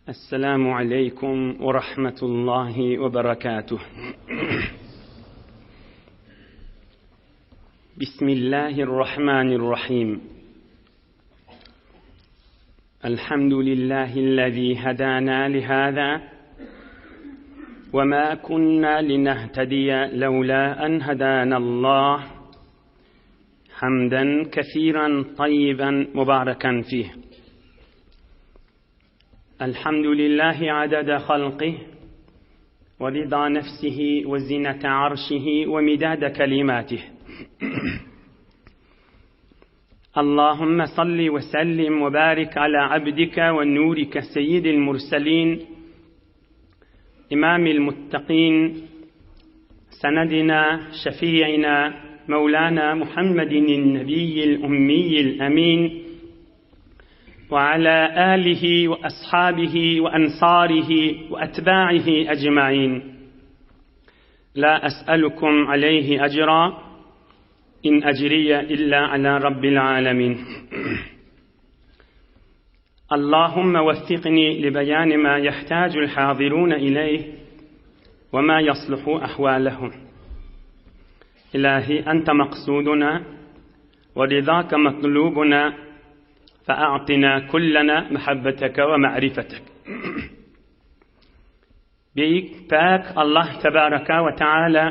السلام عليكم ورحمة الله وبركاته بسم الله الرحمن الرحيم الحمد لله الذي هدانا لهذا وما كنا لنهتدي لولا أن هدانا الله حمدا كثيرا طيبا مباركا فيه الحمد لله عدد خلقه ورضا نفسه وزنة عرشه ومداد كلماته اللهم صل وسلم وبارك على عبدك ونورك سيد المرسلين إمام المتقين سندنا شفيعنا مولانا محمد النبي الأمي الأمين وعلى آله وأصحابه وأنصاره وأتباعه أجمعين لا أسألكم عليه أجرا إن أجري إلا على رب العالمين اللهم وفقني لبيان ما يحتاج الحاضرون إليه وما يصلح أحوالهم إلهي أنت مقصودنا ورضاك مطلوبنا فأعطنا كلنا محبتك ومعرفتك Beýik, päk Allah tebaraka we taala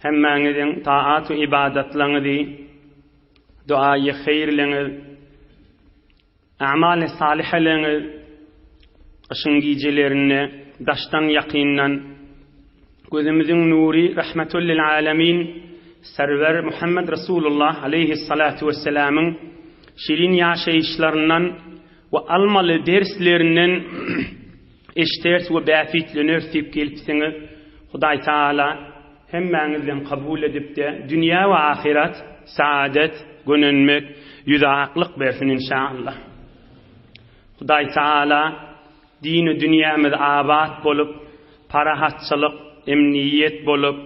hemmäňiziň taat we ybadatlaryňyzy, duaýy haýyrlaryňyz, a'maly salyhalaryňyz gyşyň gijelerinde daşdan ýakyndan gözümiziň nury rahmetul lil alemin Serwer Muhammed Resulullah aleýhissalatu wessalamyň şirin ýaşaýyşlaryndan we almaly derslerinden eşderis we bähbitleneris diýip gelipsiňiz. Hudaý Tagala hemmäňizden kabul edip-de, dünýä we ahyret saadet, gönenmek, ýüze aklyk bersin inşaallah. Hudaý Tagala dini dünýämiz abat bolup, parahatçylyk, emniýet bolup,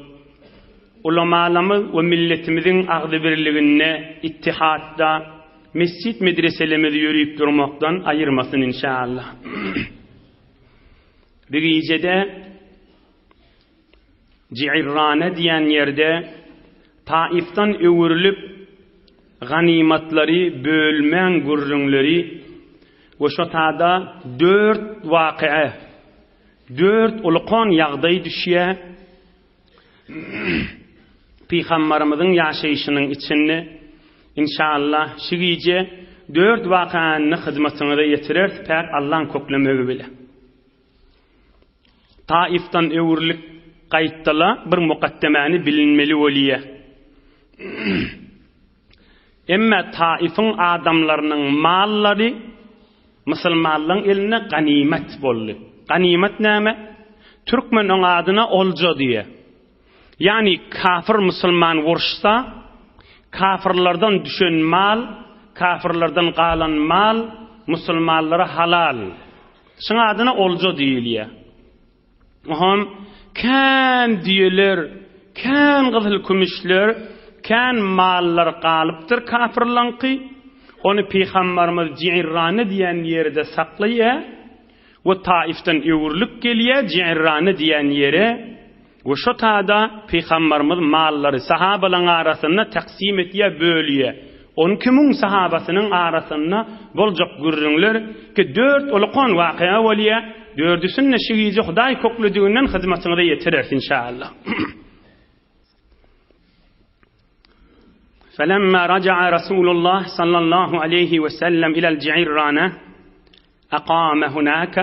ulamalarymyz we milletimiziň agzybirliginde, ittihatda, Mesjit medreselerimizi ýörüp durmakdan aýyrmasyn inşallah. Bir gijede Ji'irrane diýen ýerde Taifdan öwrülip ganymatlary bölmäň gürrüňleri we şo tada dört waky'a, dört ulkan ýagdaý düşýär. Pygambarymyzyň ýaşaýşynyň içinde inşallah şu gije dört wakany hyzmatyňyza ýetireris päk Allaň köklemegi bile. Taifdan öwrülip gaýtdyla bir mukaddemäni bilinmeli bolýa. Emme Taifiň adamlarynyň mallary Musulmanlaryň elinde ganymat boldy. Ganymat näme? Türkmen oň adyna olja diýýär. Ýagny kafir musulman uruşsa, kafirlerden düşen mal, kafirlerden galan mal musulmanlara halal. Şuň adyna olja diýilýär. Oňam kän düýeler, kän gyzyl-kümüşler, kän mallar galypdyr kapyrlaňky. Ony pygambarymyz Ji'irrane diýen ýerde saklaýar we Taifden öwrülip gelýär Ji'irrane diýen ýere we şo tada pygambarymyz mallary sahabalaň arasynda taksim etýär, bölýär. 12 mün sahabasynyň arasynda boljak gürrüňler ki dört ulukan wakyga bolýar. Dördüsini-de şu gije Hudaý köklediginden hyzmatyňyza ýetireris inşallah. فلما رجع رسول الله صلى الله عليه وسلم إلى الجعرانة أقام هناك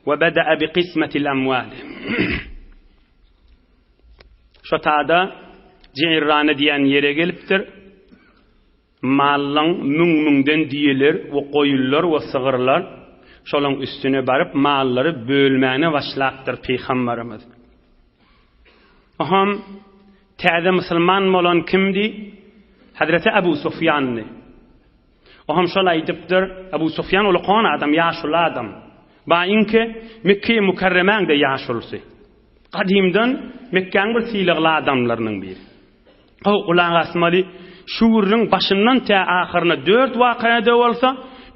وبدأ بقسمة الأموال Şo tada Jeýrana diýen ýere gelipdir. Mallaň müň-müňden düýeler we goýunlar we sygyrlar, şolaň üstüne baryp mallary bölmäne başlapdyr pygambarymyz. Oham täze musulman bolan kimdi? Hazreti Abu Sufýandy. Oham şol aýdypdyr, Abu Sufýan ulukan adam, ýaşuly adam. Baýyňky Mekge-i Mükerremäň-de ýaşulusy. Gadymdan Mekgäň bir sylagly adamlarynyň biri. Gowy gulak asmaly, şu gürrüň başyndan tä ahyryna dört wakaýa-da bolsa,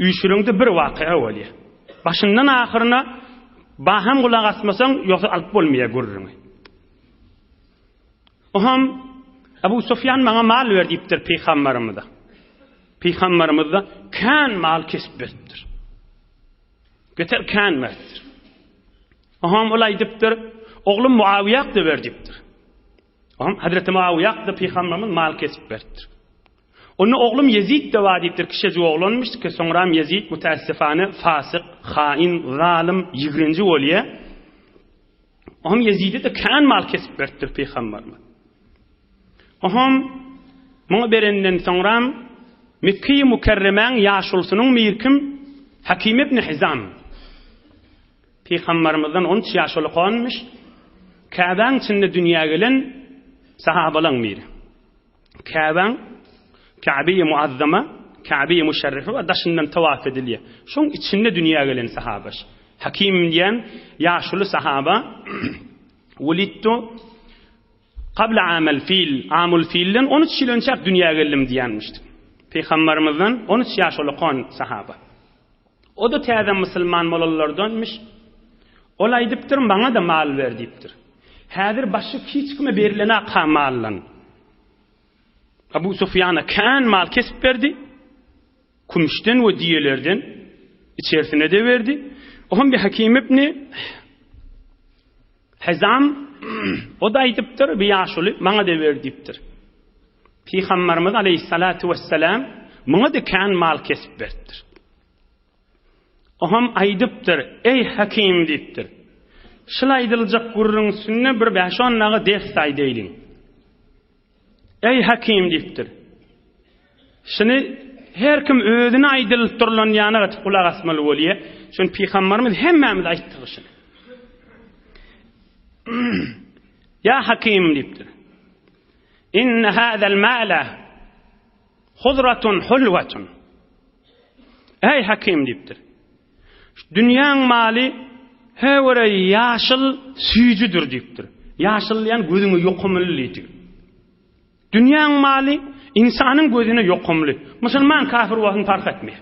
üýşüreňde bir wakaýa bolýar. Başyndan ahyryna baham gulak asmasaň, ýogsa alyp bolmaýar gürrüňi. Oham Abu Sufýan maňa mal ber diýipdir pygamberimize. Pygamberimiz-de kän mal kesip beripdir. Getir kän beripdir. Oham ol aýdypdyr, oglum Muawiýak-da ber diýipdir. Oham Hazreti Muawiýak-da pygamberimiz mal kesip beripdir. Onda oglum Ýezid-de bar diýipdir, kişejik oglanmyş, ki soňram Ýezid mütäessifane fasyk, hain, zalym, ýigrenji bolýar. Oham Ýezide-de kän mal kesip beripdir pygamberimiz. Oham muňa berenden soňram Mekge-i Mükerremäň ýaşulusynyň miri kim? Hakim ibn Hizam. Pygambermizden on üç ýaş ulukanmyş. Käbäň içinde dünýä gelen sahabalaň biri. Käbäň Käbe-i Muazzama, Käbe-i Müşerrife we daşyndan tawaf edilýär. Şoň içinde dünýä gelen sahabaş. Hakim diýen ýaşuly sahaba Wulidtu Kabla amel fil, amul filden 13 ýyl önçäk dünýä geldim diýenmişdi. Pygambermizden 13 ýaş ulukan sahaba. O-da täze musulman bolanlardanmyş. Ol aýdypdyr, maňa-da mal ber diýipdir. Häzir başga hiç kime berilenak-ha maldan. Abu Sufýana kän mal kesip berdi. Kümüşden we düýelerden içerisine-de berdi. Ohm bi Hakim ibn Hezam o-da aýdypdyr, bi ýaşuly maňa-da ber diýipdir. Pygamberimiz aleýhissalatu wessalam muňa-da kän mal kesip beripdir. Oňam aýdypdyr, Eý, Hakim diýipdir. Şul aýdyljak gürrüň üstünde bir bäş-on dagy ders aýdaýlyň. Eý, Hakim diýipdir. Şuny her kim özüne aýdylyp durlan ýana gatyp gulak asmaly bolýar. Şuny pygamberimiz hemmämize aýtdygy şuny. Ýa Hakim diýipdir. Inne hâzel mâle hudratun hulwatun. Eý Hakim diýipdir. Şu dünýäň maly höwere ýaşyl süýjüdir diýipdir. Ýaşyl diýen gözüňe ýokumly diýdi. Dünýäň maly ynsanyň gözüne ýokumly. Musulman kafir bolsun parh etmeýär.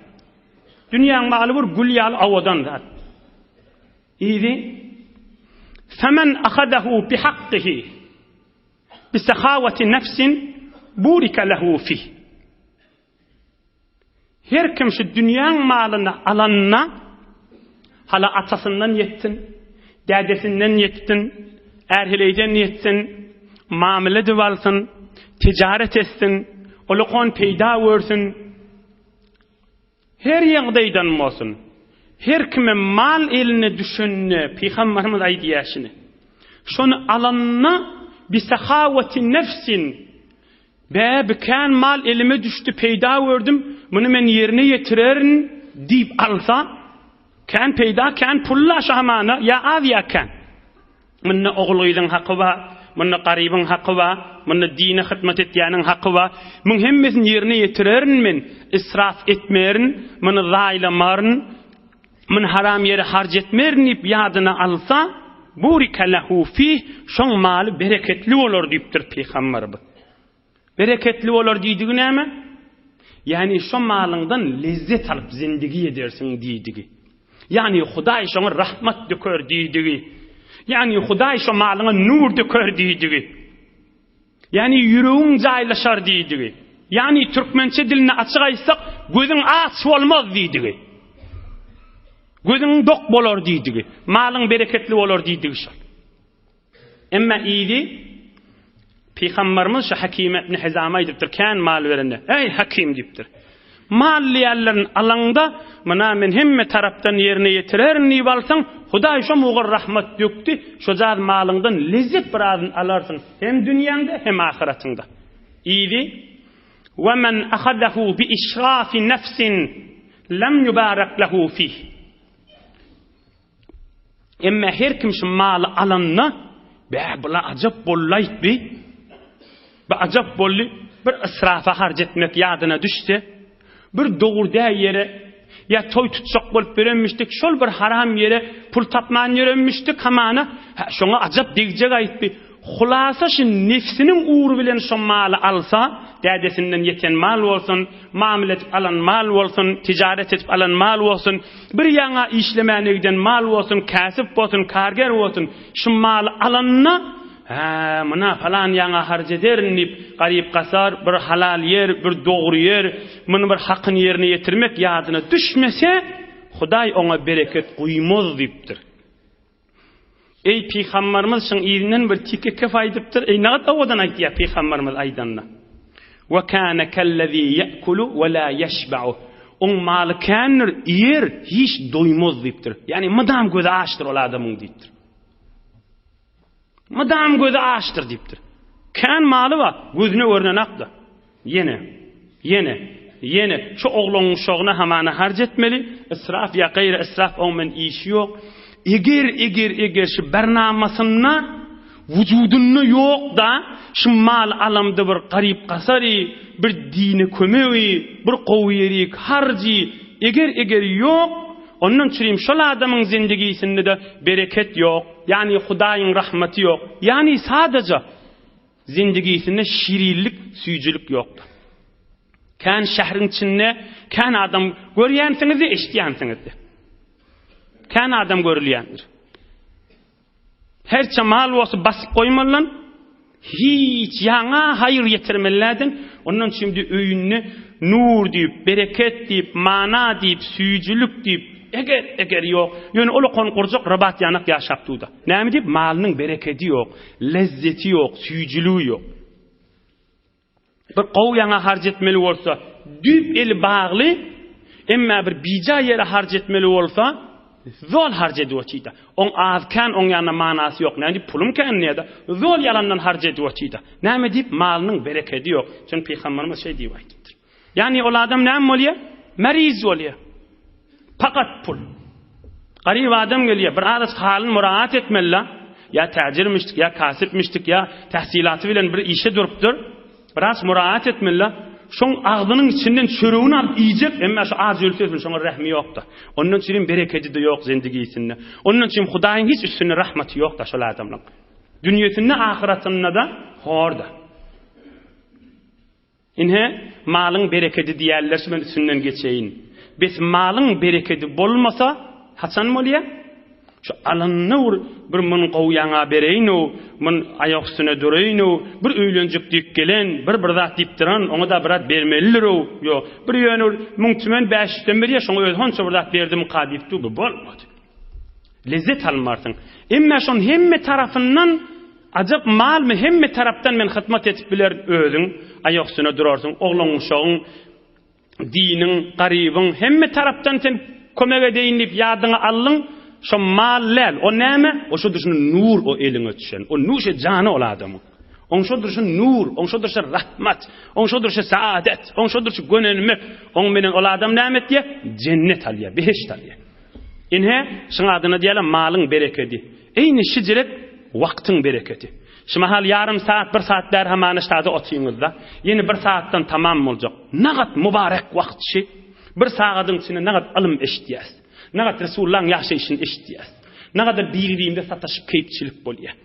Dünýäň maly bir gül ýaly owadan zat. Yzy Femen ahadahu bihakkihi Bisahawati nefsin burika lehu fih. Her kim şu dünýäň malyny alanda, hala atasyndan ýetsin, dädesinden ýetsin, är-heleýden ýetsin, mamla edip alsyn, tijaret etsin, ulkan peýda görsün, Her ýagdaýdan bolsun, her kime mal eline düşende, Pygamberimiz aýdýar şuny, şony alanda bisahawati nefsin, Bä, bi kän mal elime düşdi, peýda gördüm, muny men ýerine ýetirerin diýip alsa, kän peýda, kän pul-la şu hamana, ýa az ýa kän. Munda ogul-gyzyň haky bar, munda garybyň haky bar, munda dine hyzmat etýäniň haky bar. Muň hemmesini ýerine ýetirerin men, israf etmerin, muny zaýlamaryn, muny haram ýere harç etmerin diýip ýadyna alsa, burike lehu fih, şoň maly bereketli bolar diýipdir Pygamberimiz. Bereketli bolar diýdigi näme? Ýagny şo malyňdan lezzet alyp zindigi edersiň diýdigi. Ýagny Hudaý şoňa rahmat döker diýdigi. Ýagny Hudaý şo malyňa nur döker diýdigi. Ýagny ýüregiň jaýlaşar diýdigi. Ýagny türkmençe dilinde açyk aýtsak, gözüň aç bolmaz diýdigi. Gözüň dok bolar diýdigi. Malyň bereketli bolar diýdigi şol. Emma yzy Pygamberimiz şu Hakime ibn Hizama aýdypdyr, kän mal berende, Eý, Hakim diýipdir. Mal diýenlerini alaňda, muna men hemme tarapdan ýerine ýetirerin diýip alsaň, Hudaý şo muga rahmat dökdi, şojaz malyňdan lezzet birazyny alarsyň, hem dünýäňde, hem ahyratyňda. Yzy, Ve men ahazahu bi israfi nefsin lem yubarak lehu fih. Emma her kim şu maly alanda, Bä, bula ajap boldy-aýt bi. Bu ajap boldy. Bir israfa harç etmek ýadyna düşse, bir dogry däl ýere ýa toý tutjak bolup ýörenmişdik, şol bir haram ýere pul tapman ýörenmişdik, hamana, hä, şoňa ajap degjek-aýt bi. Hulasa şu nefsiniň ugry bilen şo maly alsa, dädesinden ýeten mal bolsun, mamla edip alan mal bolsun, tijaret edip alan mal bolsun, bir ýaňa işlemäne giden mal bolsun, käsip bolsun, karger bolsun, şu maly alanda, Hä, muna palan ýaňa harç ederin diýip, garyp-gasar bir halal ýer, bir dogry ýer, muny bir hakyny ýerine ýetirmek ýadyna düşmese, Hudaý oňa bereket guýmaz diýipdir. Eý, pygambarymyz şyň yzyndan bir tike kef aýdypdyr. Eý, nagat owadan aýtýar pygambarymyz aýdanda. Wa kana kallazî ye'kulu we la yeşba'u. Oň maly kändir, iýer, hiç doýmaz diýipdir. Ýagny mydam gözi açdyr ol adamyň diýipdir. Mydam gözi açdyr diýipdir. Kän maly bar, gözüne görnen akda. Ýene, ýene, ýene şu ogluň uşagyna hamana harç etmeli, israf ýa gaýry israf oň bilen işi ýok. Eger, eger, eger şu bernamasynda wujudynda ýok-da, şu mal alamda bir garyp-gasary, bir dine kömegi, bir gowy ýerik harjy, eger, eger ýok, ondan çürim şol adamyň zindigisinde-de bereket ýok, ýagny Hudaýyň rahmaty ýok, ýagny sadaja Zindigisinde şirinlik, süýjülik ýokdur. Kän şähriň içinde kän adam görýänsiňiz-de, eşidýänsiňiz-de. Kän adam görülýändir. Herçe mal bolsa basyp goýmalydan, hiç ýaňa haýyr ýetirmeliläden, ondan şimdi öýünde nur diýip, bereket diýip, mana diýip, süýjülik diýip, eger, eger ýok. Ýöne ol okan gurjak rabat ýanak ýaşap duda. Näme diýip, malynyň berekedi ýok. Lezzeti ýok, süýjüligi ýok. Bir gowy ýaňa harç etmeli bolsa, düýp eli bagly, emma bir bijaý ýere harç etmeli bolsa, zol harç edip otyda. Oň az kän oň ýanynda manasy ýok. Näme diýip, pulum kän diýýär-de, zol ýalandan harç edip otyda. Näme diýip, malynyň berekedi ýok. Çünki pygamberimiz şeý diýip aýdypdyr. Ýagny ol adam näme bolýar? Meriz bolýar. Pakat pul. Garyp adam gelýär, bir azajyk halyny muraat etmeli-la. Ýa täjirmişdik, ýa kasypmişdik, ýa tähsilaty bilen bir işe durupdyr. Biraz muraat etmeli-la. Şoň agzynyň içinden çöregini alyp iýjek, emma şu aç ölse ölsün, şoňa rehmi ýok-da. Ondan üçin berekedi-de ýok zendigisinde. Ondan üçin Hudaýyň hiç üstünde rahmaty ýok-da şol adamlaň. Dünýesinde, ahyratynda-da hor-da. Ine, malyň berekedi diýýärler, şu men üstünden geçeýin. Bes malyň berekedi bolmasa, haçan bolýar? Şu alanyny bir, bir mun gowy ýaňa bereýin-ow, mun aýak üstüne duraýyn-ow, bir öýlenjek diýip gelen, bir bir zat diýip duran, oňa-da biraz bermelidir-ow, ýok, bir ýöne bir müň tümen bäş ýüzden berýär, şoňa özi honça bir zat berdimika diýip dur, bu bolmady. Lezzet almarsyň. Emma şoň hemme tarapyndan Ajap malmy hemme tarapdan men hyzmat etip bilerin özüň aýak üstüne durarsyň oglan uşagyň diniň garybyň hemme tarapdan sen kömek edeýin diýip ýadyňa aldyň şo mal däl o näme o şo durşuna nur o eliňe düşen o nuşe jany ol adamyň oň şo durşy nur oň şo durşy rahmat oň şo durşy saadet oň şo durşy gönenmek oň menen ol adam näme etýär jennet alýar behişt alýar ine şuň adyna diýýärler malyň berekedi Eýni şijirek wagtyň bereketi. Şu mahal ýarym saat, bir saat bäri hamana ştada otyňyzda. Ýene bir saatdan tamam boljak. Nagat mübarek wagt şi. Bir sagadyň içinde nagat ylym eşitýäs. Nagat Resulullaň ýaşaýşyny eşitýäs. Nagadar biri-birimize sataşyp keýpçilik bolýar.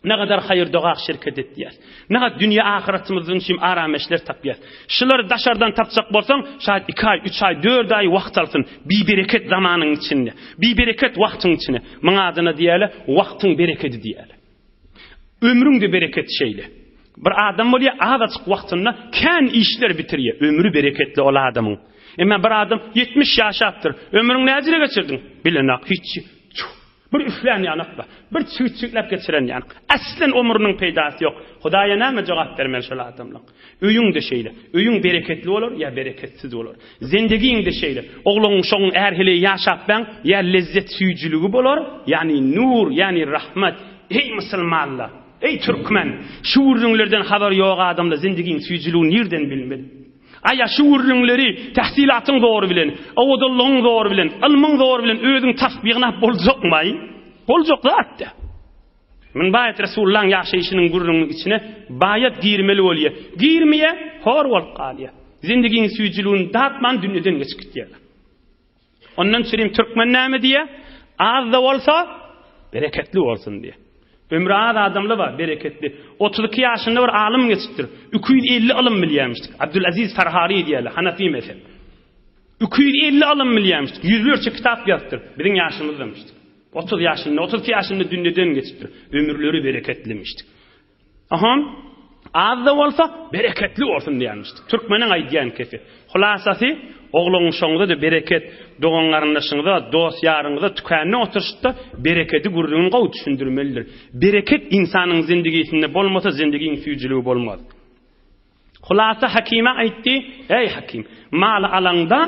Nagadar haýyr-doga şirket etýäs. Nagat dünýe ahyratymyzdan üçin arameşler tapýas. Şulary daşardan tapjak bolsaň, şaýat iki aý, üç aý, dört aý wagt alsyn. Bibereket zamanyň içinde. Bibereket wagtyň içine. Muň adyna diýýärler, wagtyň berekedi diýýärler. Ömrüň-de bereketi şeýle. Bir adam bolýar, azajyk wagtynda kän işler bitirýär. Ömri bereketli ol adamyň. Emma bir adam 70 ýaşapdyr. Ömrüňi näjire geçirdiň? Bilenok, hiç. Bir üflän ýanak bar. Bir çigit-çigitläp geçiren ýanak. Aslen ömrüniň peýdasy ýok. Hudaýa näme jogap bermeli şol adamlaň? Öýüň-de şeýle. Öýüň bereketli bolar ýa bereketsiz bolar. Zendegiň-de şeýle. Ogluň-uşagyň är-heleý ýaşap bäň, ýa lezzet süýjüligi bolar, ýagny nur, ýagny rahmat. Eý musulmanlar! Eý türkmen! Şu gürrüňlerden habary ýok adamlar zendegiň süýjüligini nirden bilmeli? Aýa şu gürrüňleri tähsilatyň zory bilen, owadanlygyň zory bilen, ylmyň zory bilen özüň tapyp ýygnap boljakmaý? Boljak zat däl. Mun baýat Resulullaň ýaşaýşynyň gürrüňiniň içine baýat girmeli bolýar. Girmeýär, hor bolup galýar. Zendigiň süýjüligini datman dünýeden geçip gitýärler. Ondan çürim türkmen näme diýýär? Az-da bolsa bereketli bolsun diýýär. Ömri az adamlar bar, bereketli. 32 ýaşynda bir alym geçipdir. 250 ylym bilýärmişdik. Abdülaziz Farhari diýýärler, Hanafi mezhep. 250 ylym bilýärmişdik. Ýüzlerçe kitap ýazypdyr. Biziň ýaşymyzdamışdyk. 30 ýaşynda, 32 ýaşynda dünýeden geçipdir. Ömürleri bereketlimişdik. Aha, az-da bolsa, bereketli bolsun diýýärmişdik. Türkmeniň aýdýan kesi. Hulasasy, oglan-uşagyňyza-da bereket, dogan-garyndaşyňyza, dost-ýaryňyza tükände oturyşykda berekedi gürrüňini gowy düşündirmelidir. Bereket ynsanyň zindigisinde bolmasa, zindigiň süýjüligi bolmaz. Hulasa Hakime aýtdy, Eý, Hakim, maly alaňda,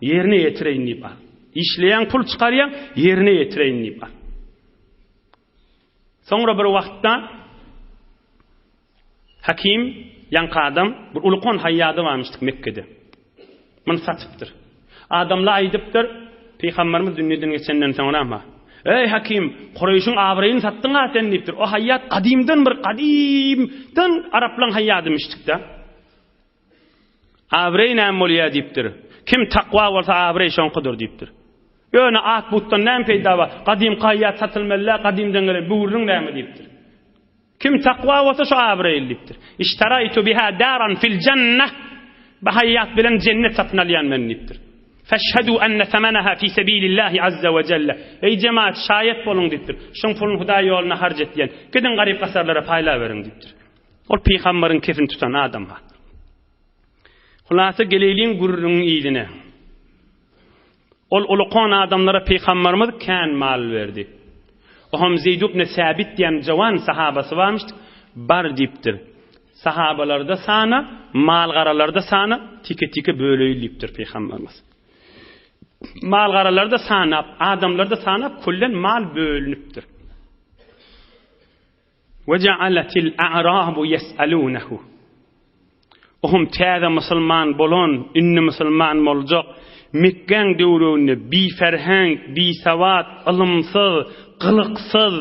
ýerine ýetireýin diýip al. Işleýäň, pul çykarýaň, ýerine ýetireýin diýip al. Soňra bir wagtda Hakim ýaňky adam bir ulkan haýýady barmyşdyk Mekgede. Muny satypdyr. Adamlar aýdypdyr, Pygamberimiz dünýeden geçenden soňra ama, Eý Hakim, Kureýşiň abraýyny satdyň-a sen diýipdir. O haýýat gadymdan bir gadymdan araplaň haýýadymyşdyk-da. Abraý näme bolýar diýipdir. Kim takwa bolsa abraý şoňkudyr diýipdir. Ýöne at butdan näme peýda bar? Gadymky haýýat satylmaly-dä, gadymdan gelen bu gürrüň näme diýipdir. Kim takwa bolsa şo abraýly diýipdir. Iştaraýtu biha daran fil jannah. Bu haýýat bilen jennet satyn alýan men diýipdir. Feşhedû enne semeneha fi sebilillahi azze we jelle. Eý jemaat, şaýat boluň diýipdir. Şoň puluny Hudaý ýoluna harç etýän. Gidiň garyp-gasarlara paýlaweriň diýipdir. Ol pygambaryň kefini tutan adam-ha. Hulasa geleýliň gürrüňiň yzyna. Ol ulukan adamlara pygambarymyz kän mal berdi. Oham Zeýd ibn Säbit diýen jawan sahabasy barmyş, bar diýipdir. Sahabalarda sana, mal-garalarda sana, tike-tike böleýin diýipdir pygambarymyz. Mal-garalarda sanap, adamlarda sanap küllen mal bölünipdir. We ja'alatil a'rabu yes'alunehu. Ohum täze musulman bolan, indi musulman boljak, Mekgäň döwreginde biferheng, bisawat, ylymsyz, gylyksyz,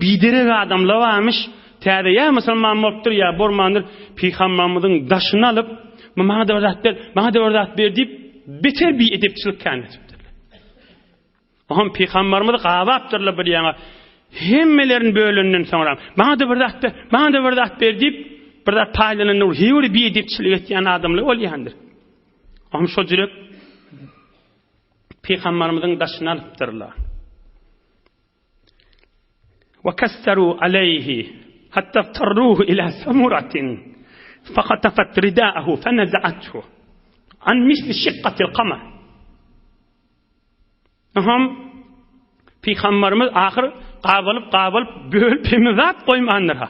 biderek adamlar barmyş, täze ýa musulman bolupdyr, ýa bolmandyr, Pygamberimiziň daşyny alyp, maňa-da bir zat ber, maňa-da bir zat ber diýip, beter biedepçilik kän edipdirler. Oňam pygambarymyzy gabapdyrlar bir ýaňa. Hemmelerini bölenden soňra, maňa-da bir zat ber, maňa-da bir zat ber diýip, bir zat paýlananda ol heý biedepçilik etýän adamlar bolýandyr. Oňam şo jürek pygambarymyzyň daşyny alypdyrlar. Wa kassaru aleýhi hatta tarruhu ila samuratin fakatafat ridaahu fenezaathu an misli şikkatil kamar. Aham Pygambarymyz ahyr gabalyp gabalyp bölüp hemme zat goýmandyr ha.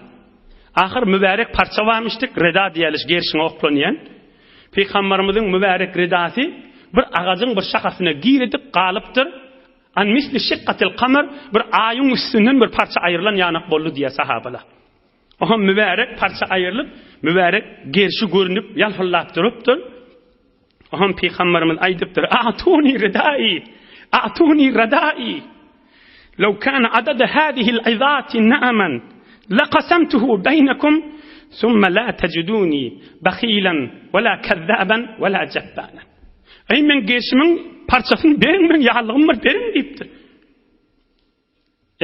Ahyr mübärek parça barmyşdyk reda diýeliş gerşiňe oklanýan. Pygambarymyzyň mübärek redasy bir agajyň bir şahasyna giridip galypdyr. An misli şikkatil kamar bir aýyň üstünden bir parça aýrylan ýanak boldy diýýär sahabalar. Oha mübärek parça aýrylyp, mübärek gerşi görünip ýalpyldap durupdyr. Oňam Pygamberimiz aýdypdyr, A'tuni ridai, a'tuni radai. Law kana adada hadihil izati na'aman laqasamtuhu bainakum summa la tajiduni bakhilan wala kazzaban wala jabbanan. Eý men gerşimiň parçasyny beriň, men ýarlygym bar, beriň diýipdir.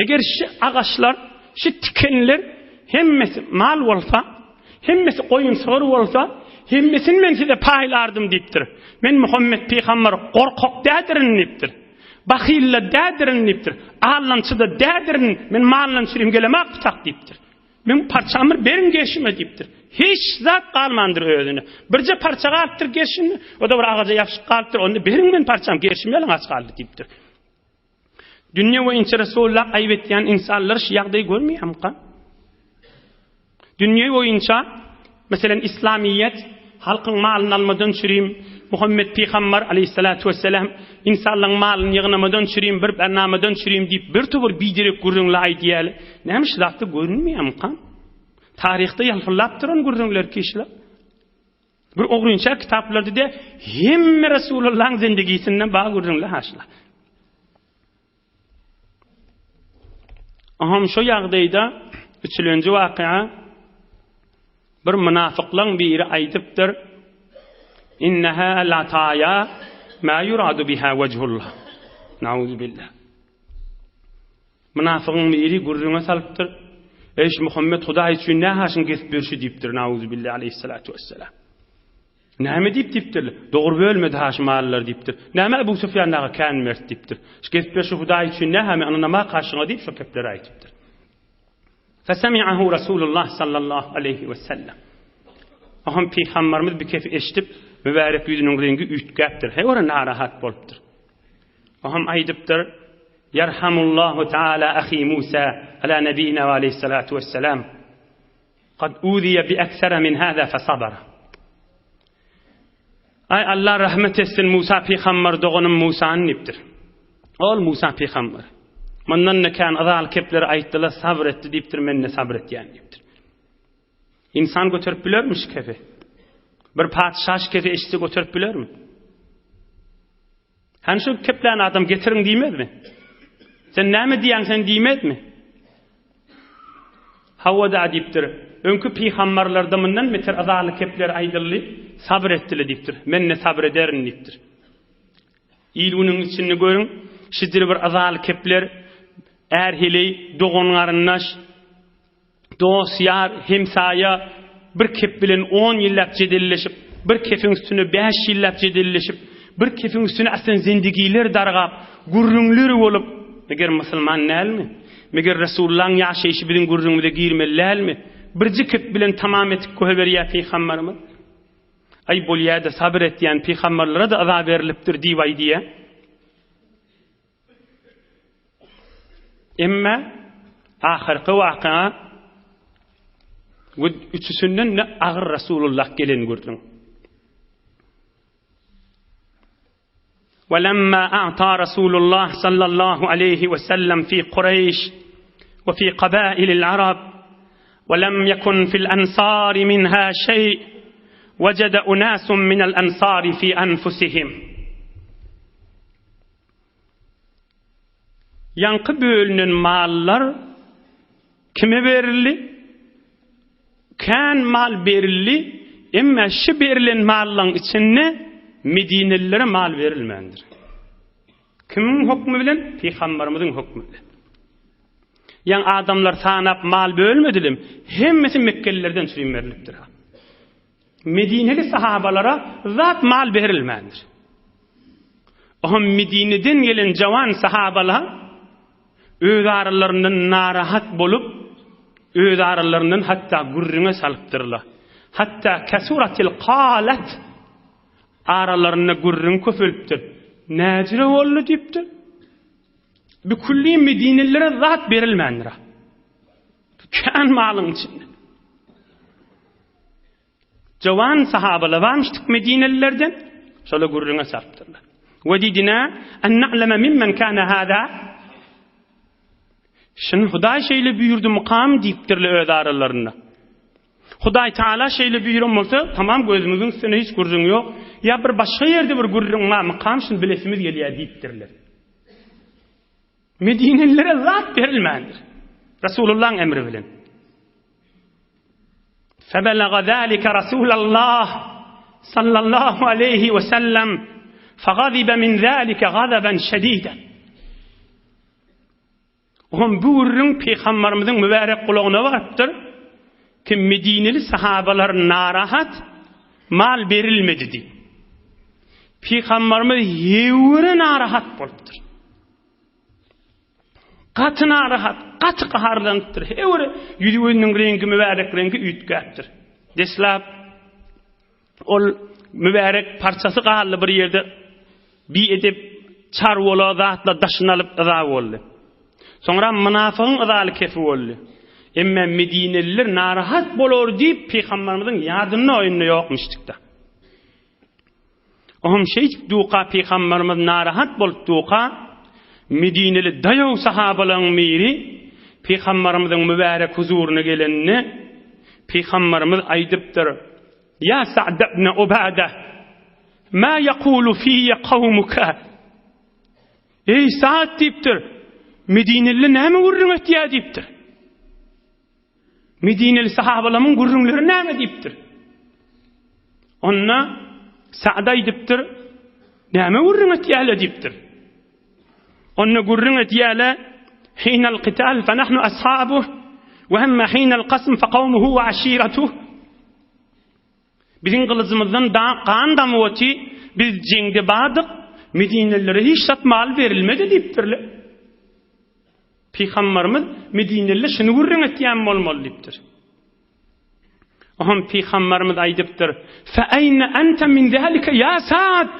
Eger şi agaçlar, şi tikenler hemmesi mal bolsa, hemmesi goýun-sygyr bolsa, hemmesini men size paýlardym diýipdir. Men Muhammet pygamber gorkak dädirin diýipdir. Bahyl-da dädirin diýipdir. Allançy-da dädirin, men maldan çürim gelemak pyçak diýipdir. Meň parçamy beriň gerşime diýipdir. Hiç zat galmandyr özüne. Birje parça galypdyr gerşinde, o-da bir agaja ýapyşyp galypdyr, onda beriň men parçamy, gerşim ýalaňaç galdy diýipdir. Dünýe boýunça Resulullah aýyp etýän insanlar şu ýagdaýy görmeýärmika? Dünýe boýunça, meselem, islamiyet halkyň malyny almadan çürim, Muhammet pygamber aleyhissalatu vesselam insanlaryň malyny ýygnamadan çürim, bir bernamadan çürim diýip bir towar biderek gürrüňler aýdýarlar. Näme şu zatda görünmeýärmika? Taryhda ýalpyldap duran gürrüňler kişiler. Bir ogrynça kitaplarda de hemme Resulullahyň zindigisinden bar gürrüňler haşla. Aham şu ýagdaýda üçülenji wakyýa bir mynafyklaň biri aýdypdyr. Inneha lataýa ma yuradu biha wejhullah. Nauzubillah. Mynafygyň biri gürrüňe salypdyr. Eý, şu Muhammet Hudaý üçin nä haşyň kesip berşi diýipdir, nauzubilla aleýhissalatu wessalam. Näme diýip diýipdirler? Dogry bölmedi ha şu mallary diýipdir. Näme Ebu Sufýan dagy kän mert diýipdir. Şu kesip berşi Hudaý üçin nä ha men ynanama kaşyňa diýip şo kepleri aýdypdyr. Fesemi'ahu Rasulullah sallallahu aleýhi wessellem. Oham pygamberimiz bir kefi eşidip, mübärek ýüzüniň reňgi üýtgäpdir. He ora narahat bolupdyr. Oham aýdypdyr, Ýerhamullahu taala ahi Musa ala nebina we aleyhissalatu vesselam. Kad uziye bi eksere min hada fesabara. Ay Allah rahmet etsin Musa pygamber doganym Musany diýipdir. Ol Musa pygamber. Mundan ne kän azal kepleri aýtdylar, sabr etdi diýipdir, men ne sabr etýän diýipdir. Insan göterip bilermi şu kefi? Bir patyşa şu kefi eşitse göterip bilermi? Hany şu keplän adam getiriň diýmezmi? Sen näme diýýäň sen diýmezmi? Hawa-da diýipdir. Öňki pygambarlarda mundan beter azaly kepler aýdyldy, sabyr etdile diýipdir. Men-de sabyr ederin diýipdir. Il-günüň içinde görüň, şidir bir azaly kepler, är-heleý, dogan-garyndaş, Dost-ýar, hemsaýa bir kep bilen on ýyllap jedelleşip, bir kefiň üstüne bäş ýyllap jedelleşip, bir kefiň üstüne aslan zendigiler dargap, gürrüňler bolup, meger musulman dälmi? Meger Resulullahyň ýaşaýşy biziň gürrüňimize girmeli dälmi? Birje kep bilen tamam etip goýberýär pygamberimiz. Aý bolýa-da sabyr etýän pygamberlere-de yza berlipdir diýip aýdýar. Emma ahyrky waka bu üçüsinden de agyr Rasulullah gelen gürrüň. وَلَمَّا أَعْطَى رَسُولُ اللّٰهِ صَلَّى اللّٰهُ عَلَيْهِ وَسَلَّمْ فِي قُرَيْشِ وَفِي قَبَائِلِ الْعَرَبِ وَلَمْ يَكُنْ فِي الْأَنْصَارِ مِنْهَا شَيْءٍ وَجَدَ أُنَاسٌ مِنَ الْأَنْصَارِ فِي أَنْفُسِهِمْ Ýaňky bölünen mallar kime berildi? Kän mal berildi, emma şu berlen mallaryň içinde medinelilere mal berilmändir. Kimiň hökmi bilen? Pygamberimiziň hökmi bilen. Ýaň adamlar sanap mal bölmediler, hemmesi mekgelilerden çürim berlipdir. Medineli sahabalara zat mal berilmändir. Ohm Medineden gelen jawan sahabalar öz aralaryndan narahat bolup, öz aralaryndan hatda gürrüňe salypdyrlar. Hatda kesuratil qalat aralarynda gürrüň köpelipdir. Näjire boldy diýipdir. Bükülli Medinelilere zat berilmändir. Kän malyň içinde. Jowan sahabalar barmyşdyk Medinelilerden, şolar gürrüňe salypdyrlar. We didina en na'leme mimmen kana hada. Şuny Hudaý şeýle buýurdy mukam diýipdirler öz aralarynda. Hudaý Taala şeýle buýran bolsa, tamam gözümiziň üstüne hiç gürrüň ýok. Ýa bir başga ýerde bir gürrüň bar mukam şuny bilesimiz gelýär diýipdirler. Medinelilere zat berilmändir. Resulullahyň emri bilen. Febelaga zalika Rasulallah sallallahu aleyhi ve sellem fegazibe min zalika gazaben şediden. Oňam bu gürrüň Pygamberimiziň mübärek gulagyna barypdyr ki Medineli sahabalar narahat, mal berilmedi diýip. Pygamberimiz ýewre narahat bolupdyr. Gaty narahat, gaty gaharlanypdyr. Hewre ýüzi gözüniň reňki mübärek reňki üýtgäpdir. Deslap Ol mübärek parçasy galdy bir ýerde biedep çarwala zatlar daşyny alyp yza boldy. Soňra mynafygyň yzaly kefi boldy. Emma medineliler narahat bolar diýip pygamberimiziň ýadynda oýunda ýokmuşdykda. Ohm şeýdip duka pygamberimiz narahat bolup duka medineli daýaw sahabalaryň biri pygamberimiziň mübärek huzuryna gelende pygamberimiz aýdypdyr Ýa Sa'd ibn Ubada, ma ýekulu fiýe kawmuka? Eý Sa'd diýipdir, Medineli näme gürrüň etýär diýipdir. Medineli sahabalamyň gürrüňleri näme diýipdir. Onda Sa'd aýdypdyr, näme gürrüň etýärler diýipdir. Onda gürrüň etýärler, Hinal qital fa nahnu ashabuh. We emme hinel kasm fe kawmuhu we aşiretuh. Biziň gylyjymyzdan da gan damyp oty, biz jeňde bardyk, Medinelilere hiç zat mal berilmedi diýipdirler. Pygambarymyz Medinelilere şuny gürrüň etýän bolmaly diýipdir. Oňam Pygambarymyz aýdypdyr, Fe eýne ente min zalike ýa Sa'd?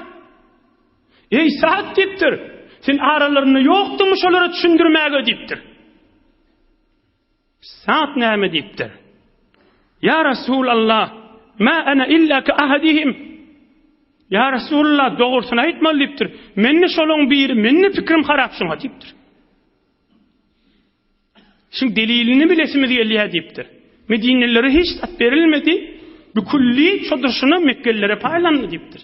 Eý Sa'd diýipdir, sen aralarynda ýokduňmy şolara düşündirmäge diýipdir. Sa'd näme diýipdir? Ýa Resulallah, ma ana illa ka ahadihim. Ýa Resulallah, dogrusyny aýtmaly diýipdir. Men-de şolaň biri, men-de pikirim harap şoňa diýipdir. Şuň delilini bilesimiz gelýär diýipdir. Medinelilere hiç zat berilmedi, bu külli çodurşyna mekgelilere paýlandy diýipdir.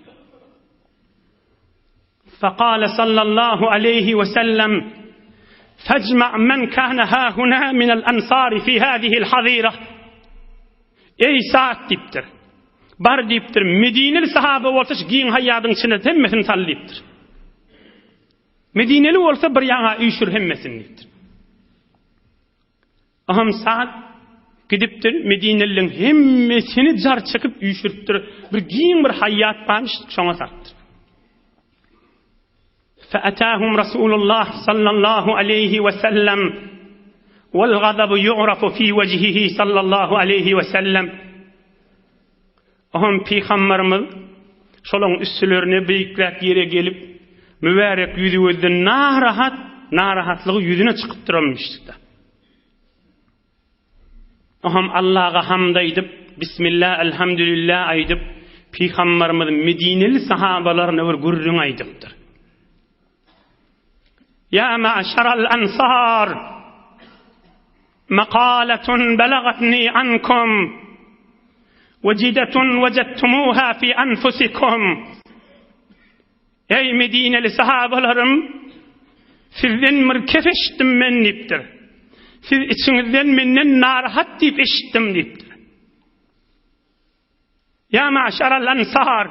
Fekale sallallahu aleýhi we sellem, Fejma' men kâne hâhunâ minel ensâri fî hâzihil hazîre. Eý Sa'd diýipdir. Bar diýipdir, Medineli sahaba bolsa şu giň haýýadyň içine hemmesini sal diýipdir. Medineli bolsa bir ýaňa üýşür hemmesini diýipdir. Aham Sa'd gidipdir, Medinelileriň hemmesini jar çekip üýşüripdir. Bir giň bir haýýat barmyş, şoňa salypdyr. Fe'atahum Rasulullah sallallahu aleyhi ve sellem vel gazabu yu'rafu fi vecihihi sallallahu aleyhi ve sellem. Oňam pygambarymyz şolaň üstülerine beýikräk ýere gelip, mübärek ýüzi-gözden narahat, narahatlygy ýüzüne çykyp duranmyşdy. Oňam Allaga hamd aýdyp, Bismillah, Elhamdülillah aýdyp, pygambarymyz medineli sahabalaryna bir gürrüň aýdypdyr. Ýa ma'şaral ansar! Makaletun belagatni ankum wecidetun wecedtumuha fi anfusikum. Eý Medineli sahabalarym, sizden bir kef eşitdim men diýipdir. Siz içiňizden menden narahat diýip eşitdim diýipdir. Ýa ma'şaral ansar!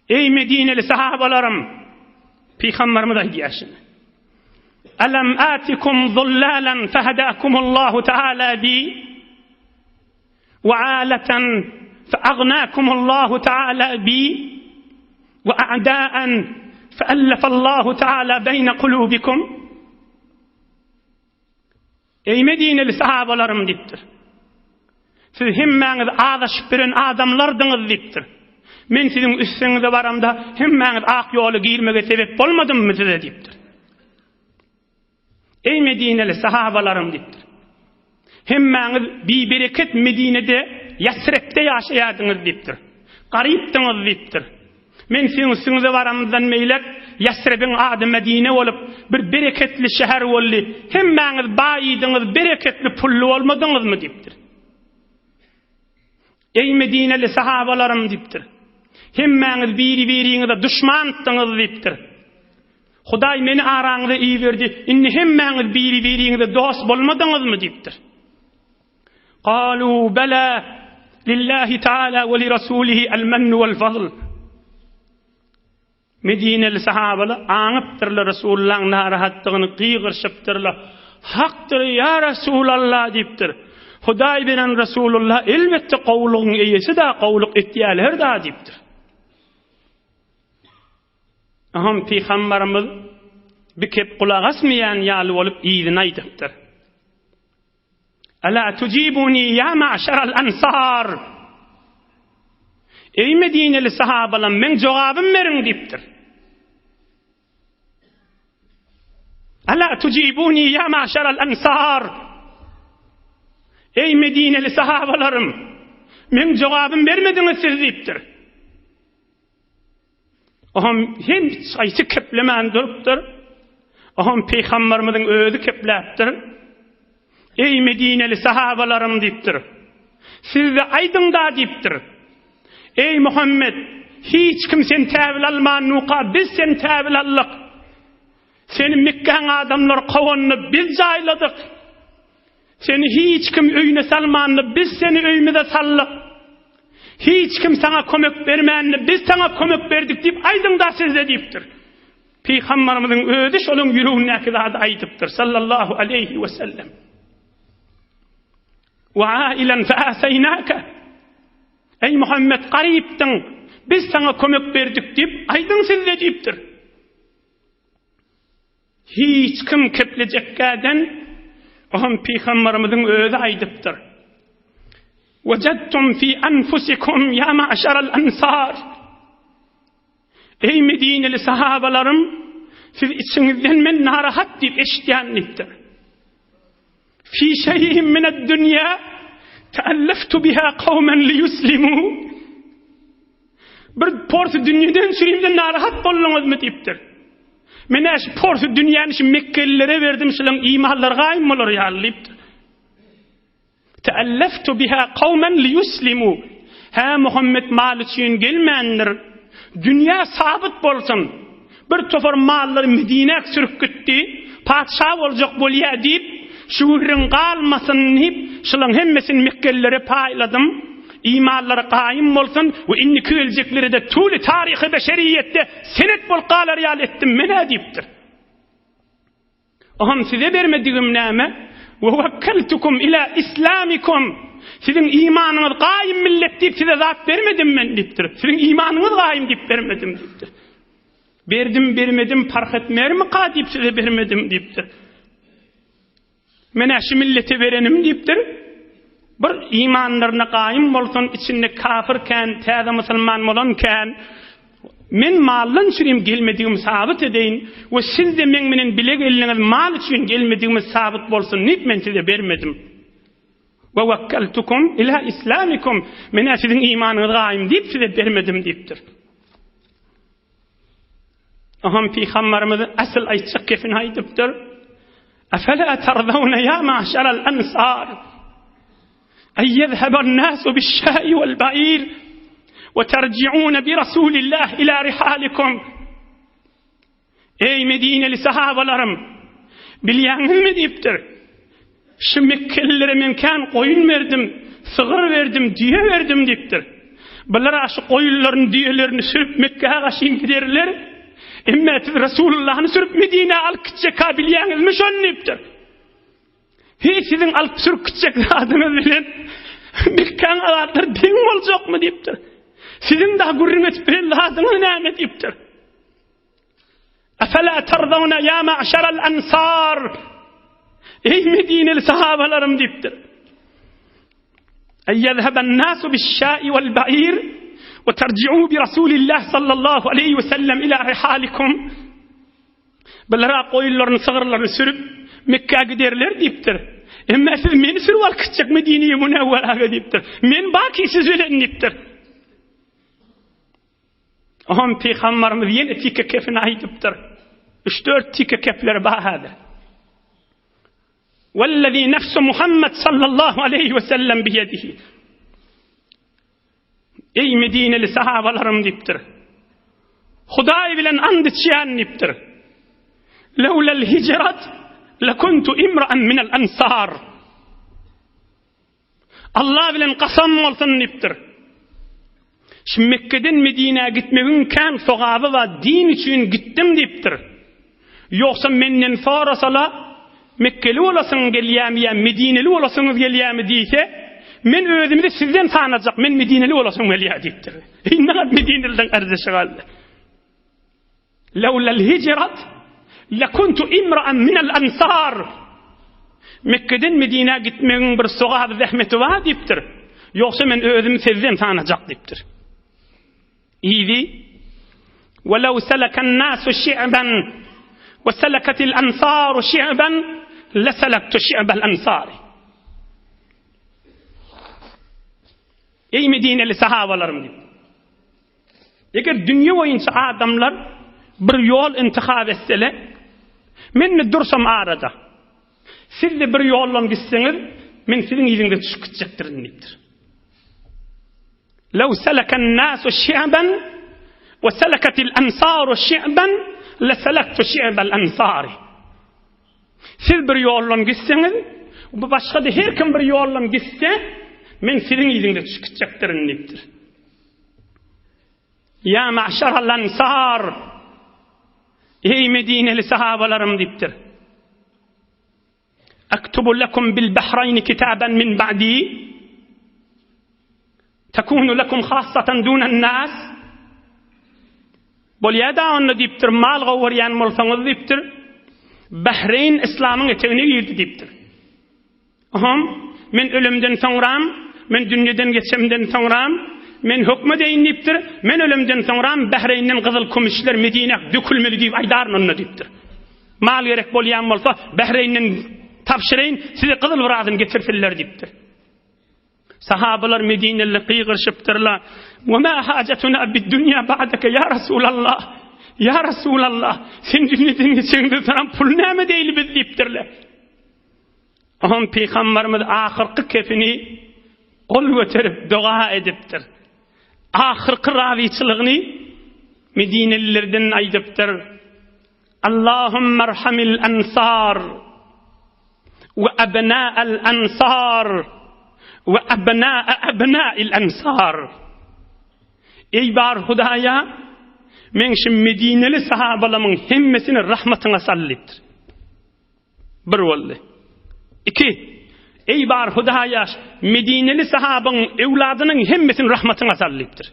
Eý Medineli sahabalarym! Pygamberimiz aýdýar şuny. Alam atikum zullalan fehadakumullahu taala bi we alatan feagnakumullahu taala bi we a'daan feallafallahu taala beýne kulubikum. Eý Medineli sahabalarym diýipdir. Siz hemmäňiz azaşyp biren adamlardyňyz diýipdir. Men siziň üstüňize baramda hemmäňiz ak ýola girmege sebep bolmadymmy size diýipdir. Eý Medineli sahabalarym diýipdir. Hemmäňiz bibereket Medinede Ýasrepde ýaşaýardyňyz diýipdir. Garypdyňyz diýipdir. Men siziň üstüňize baramyzdan beýläk Ýasrebiň ady Medine bolup, bir bereketli şäher boldy. Hemmäňiz baýydyňyz, bereketli pully bolmadyňyzmy diýipdir. Eý Medineli sahabalarym diýipdir. Hemmäňiz biri-biriňize duşmantdyňyz diýipdir. Hudaý meni araňyza iberdi, indi hemmäňiz biri-biriňize dost bolmadyňyzmy diýipdir. Galu bela lillahi taala we li rasulihi al mennu wal fadl. Medineli sahabalar aňypdyrlar Resulullahyň narahatdygyny gygyryşypdyrlar. Hakdyr ýa Resulallah diýipdir. Hudaý beren Resulullah elbetde gowulygyň eýesi-da, gowulyk etýäler-da diýipdir. Aham pygambarymyz bikep gulak asmaýan ýaly bolup yzyny aýdypdyr. Ela tujibuni ýa ma'şaral ansar. Eý Medineli sahabalam meň jogabym beriň diýipdir. Ela tujibuni ýa ma'şaral ansar. Eý Medineli sahabalarym meň jogabym bermediňiz siz diýipdir. Oňam hem haýsy keplemän durupdyr. Oňam pygamberimiziň özi kepläpdir. Eý Medineli sahabalarym diýipdir. Siz-de aýdyň-da diýipdir. Eý Muhammet, hiç kim seni täwil almandyka, biz seni täwil aldyk. Seni Mekgäň adamlary kowanda biz jaýladyk. Seni hiç kim öýüne salmandy, biz seni öýümize saldyk. Hiç kim saňa kömek bermändi, biz saňa kömek berdik diýip aýdyň-da sizde diýipdir. Pygamberimiziň özi şolaň ýüregindäki zady aýdypdyr, sallallahu aleýhi we sellem. Wa ailen fe aseýnake. Eý Muhammet garypdyň, biz saňa kömek berdik diýip aýdyň sizde diýipdir. Hiç kim keplejekkäden oňam pygambarymyzyň özi aýdypdyr. Wajadtum fi anfusikum ya ma'şaral ansar. Eý Medineli sahabalarym, siz içiňizden men narahat diýip eşitýän diýipdir. Fi şeýin mined dünýä teelleftu biha kawmen liyuslimu. Bir porsy dünýeden sürimden narahat bolduňyzmy diýipdir. Men şu porsy dünýäni şu Mekgelilere berdim, şularyň imanlary gaýym bolar ýaly diýipdir. Teelleftu biha kawmen liyuslimu. Hä Muhammet mal üçin gelmändir. Dünýä sabyt bolsun. Bir topar mallary Medinä sürüp gitdi. Patyşa boljak bolýa diýip, şu gürrüň galmasyn diýip, şulaň hemmesini mekgelilere paýladym. Imanlary gaýym bolsun we indiki geljeklere-de tuly taryhy beşeriýetde senet bolup galar ýaly etdim men-ä diýipdir. Oňam size bermedigim näme? Ve wekkeltukum ila islamikum. Siziň imanyňyz gaýym millet diýip size zat bermedim men diýipdir. Siziň imanyňyz gaýym diýip bermedim diýipdir. Berdim bermedim parh etmermika diýip size bermedim diýipdir. Men-ä şu millete berenim diýipdir. Bir imanlaryna gaýym bolsun, içinde kafir kän, täze musulman bolan kän. Men maldan çürim gelmedigimi sabyt edeýin we siz-de meň menen bile geldiňiz, mal üçin gelmedigimiz sabyt bolsun diýip men size bermedim. We wekkeltukum ila islamikum. Men-ä siziň imanyňyz gaýym diýip size bermedim diýipdir. Oňam Pygamberimiz asyl aýtjak gepini aýdypdyr. Afala tarzawna ya ma'şaral ansar. Ay yezhaban nasu biş-şa'i wal-ba'ir we terji'un bi Rasulillah ila rihalikum. Eý Medineli sahabalarym, bilýäňizmi diýipdir. Şu mekgelilere men kän goýun berdim, sygyr berdim, düýe berdim diýipdir. Bular şu goýunlaryny, düýelerini sürüp Mekgä gaşyn giderler. Emma siz Resulullahny sürüp Medinä alyp gitjek-ha bilýäňizmi şony diýipdir. Hiç siziň alyp sürüp gitjek zadyňyz bilen Mekgäň azatlary deň boljakmy diýipdir. Siziň daha gürrüň edip bilen zadyňyz näme diýipdir. Efela tarzawna ýa ma'şaral ansar. Eý Medineli sahabalarym diýipdir. Ey yezheben nasu biş-şa'i wal ba'ir we terji'u bi Rasulillah sallallahu aleyhi ve sellem ila rihalikum. Bulara goýunlaryny, sygyrlaryny sürüp Mekgä giderler diýipdir. Emma siz meni sürüp alyp gitjek Medine-i Münewweraga diýipdir. Men baki siz bilen diýipdir. Oňam pygambarymyz ýene tike kefini aýdypdyr. Üç-dört tike kepleri bar häzir. Wellezî nefsu Muhammed sallallahu aleyhi ve sellem biyedihi. Ey Medineli sahabalarym diýipdir. Hudaý bilen and içýän diýipdir. Lewlel hicret lekuntu imra'an minel ansar. Allah bilen kasam bolsun diýipdir. Şu Mekgeden Medinä gitmegiň kän sogaby bar, din üçin gitdim diýipdir. Ýogsa menden sorasala, Mekgeli bolasyň gelýärmi ýa Medineli bolasyňyz gelýärmi diýse, men özümizi sizden sanajak, men Medineli bolasym gelýär diýipdir. Indi Medineliden gardaşy galdy. Lewlel hijret lekuntu imra'an minel ansar. Mekgeden Medinä gitmegiň bir sogaby zähmeti bar diýipdir. Ýogsa men özümi sizden sanajak diýipdir. Yzy Welew seleken nasu şi'ben we seleketil ansaru şi'ben leselektu şi'bel ansari. Eý Medineli sahabalarym diýip. Eger dünýe boýunça adamlar bir ýol intihap etsele, men-de dursam arada, siz-de bir ýoldan gitseňiz, men siziň yzyňyza düşüp gitjekdirin diýipdir. Lew selekan nasu şi'ben we selekatil ansaru şi'ben leselektu şi'bel ansari. Siz bir ýoldan gitseňiz, bu başga-da her kim bir ýoldan gitse, men siziň yzyňyza düşüp gitjekdirin diýipdir. Ýa ma'şaral ansar! Eý Medineli sahabalarym diýipdir. Aktubu lekum bil Bahraýni kitaban min ba'di Tekunu lekum hassatan dunan nas Bolýa-da onda diýipdir, mal gowurýan bolsaňyz diýipdir, Bahreýn yslamyň etegine girdi diýipdir. Oham, men ölemden soňram, men dünýeden geçemden soňram, men hökmedeýin diýipdir, men ölemden soňram Bahreýnden gyzyl kümüşler Medinä dökülmeli diýip aýdaryn onda diýipdir. Mal gerek bolýan bolsa, Bahreýnden tabşyraýyn, size gyzyl birazyny getirsinler diýipdir. Sahabalar Medineli gygyryşypdyrlar, Wa ma hajatuna bid-dunýa ba'daka ýa Rasulallah! Ýa Rasulallah, sen dünýeden geçeňden soňam pul näme deýli biz diýipdirler. Oňam pygamberimiz ahyrky kefini gol göterip doga edipdir. Ahyrky razyçylygyny Medinelilerden aýdypdyr. Allahumma arhamil ansar we abna'al ansar we abna'a abna'il ansar. Eý bar Hudaýa, meň şu Medineli sahabalamyň hemmesini rahmatyňa sal diýipdir. Bir boldy. Iki, Eý bar Hudaýa, Medineli sahabyň öwladynyň hemmesini rahmatyňa sal diýipdir.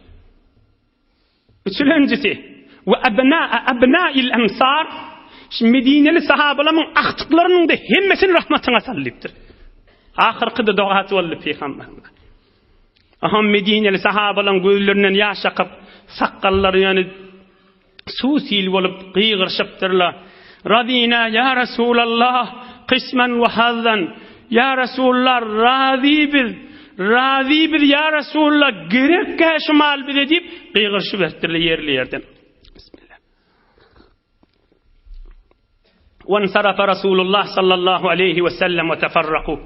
Üçülenjisi, We abnaa abnail ensar, şu Medineli sahabalamyň agtyklarynyň-da hemmesini rahmatyňa sal diýipdir. Ahyrky-da dogasy boldy pygamberimiz. Aha Medineli sahabalaryň gözlerinden ýaş akyp, sakgallary ýöne suw sil bolup gygyryşypdyrlar. Razina ýa Resulallah, kysman we hazzan. Ýa Resulallah, razy biz, razy biz ýa Resulallah, gerekkä şu mal bize diýip gygyryşyberipdirler ýerli-ýerden. Bismillah. Wansarafa Rasulullah sallallahu aleýhi we sellem we teferraku.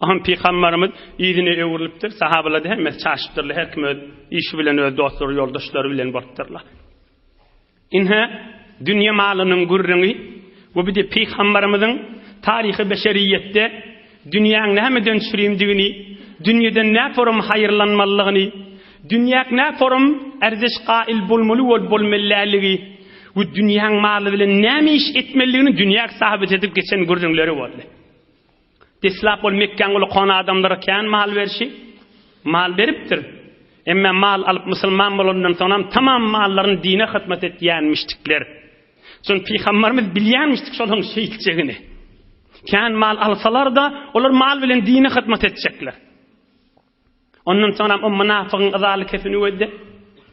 Aham pygamberimiz yzyna öwrülipdir, sahabalar hemmesi çaşypdyrlar, her kim öz işi bilen, öz dostlary, ýoldaşlary bilen bolupdyrlar. Ine, dünýe malynyň gürrüňi we bir-de pygamberimiziň taryhy beşeriýetde dünýäň nämeden çürimdigini, dünýeden näporum haýyrlanmalydygyny, dünýäk näporum ärzeş gaýyl bolmaly we bolmeläligi we dünýäň maly bilen näme iş etmelidigini dünýäk sabyt edip geçen gürrüňleri boldy. Deslap ol Mekgäň uly-kon adamlara kän mal berşi, mal beripdir. Emme mal alyp musulman bolandan soňam tamam mallaryny dine hyzmat etýänmişdikler. Şony pygambarymyz bilýänmişdik şolaryň şeýtjegini. Kän mal alsalar-da, olar mal bilen dine hyzmat etjekler. Ondan soňram o mynafygyň yzaly kefini gözde,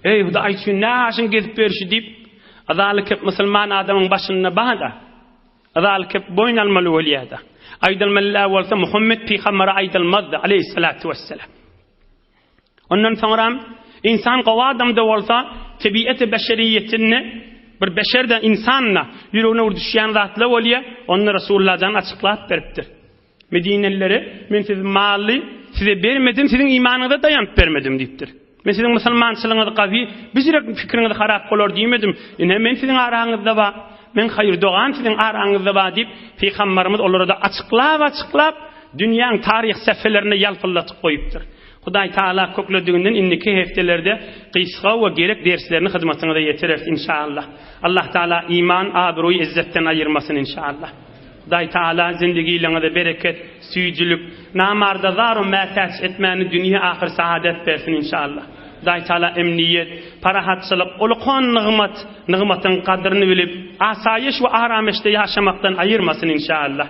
Eý, Hudaý üçin nä aşyň gezip ýörşi diýip, yzaly kep musulman adamyň başynda bar-da. Yzaly kep boýun almaly bolýar-da. Aýdylmaly bolsa Muhammet pygambere aýdylmazdy, aleýhissalatu wessalam. Ondan soňram insan gowy adam-da bolsa, tebiaty beşeriýetinde bir beşer-de, insan-da ýüregine bir düşýän zatlar bolýar, onda Resulullah jan açyklap beripdir. Medinelilere, Men siz maly size bermedim, siziň imanyňyza daýanyp bermedim diýipdir. Men siziň musulmançylygyňyz gawy, bijirek pikiriňiz harap bolar diýmedim. Ine, men siziň araňyzda bar, men haýyr dogan siziň araňyzda bar diýip, pygambarymyz olara-da açyklap-açyklap, dünýäň taryh sähfelerini ýalpyldatyp goýupdyr. Hudaý Taala köklediginden indiki hepdelerde gysga we gerek derslerini hyzmatyňyza ýetireris inşallah. Allah Taala iman, abraý, izzetden aýyrmasyn inşallah. Hudaý Taala zindigileňize bereket, süýjülik, namarda zar-u mätäç etmäni dünýe ahyr saadet bersin inşallah. Hudaý Taala emniýet, parahatçylyk, ulkan nygmat, nygmatyň gadryny bilip, asaýyş we arameşde ýaşamakdan aýyrmasyn inşallah.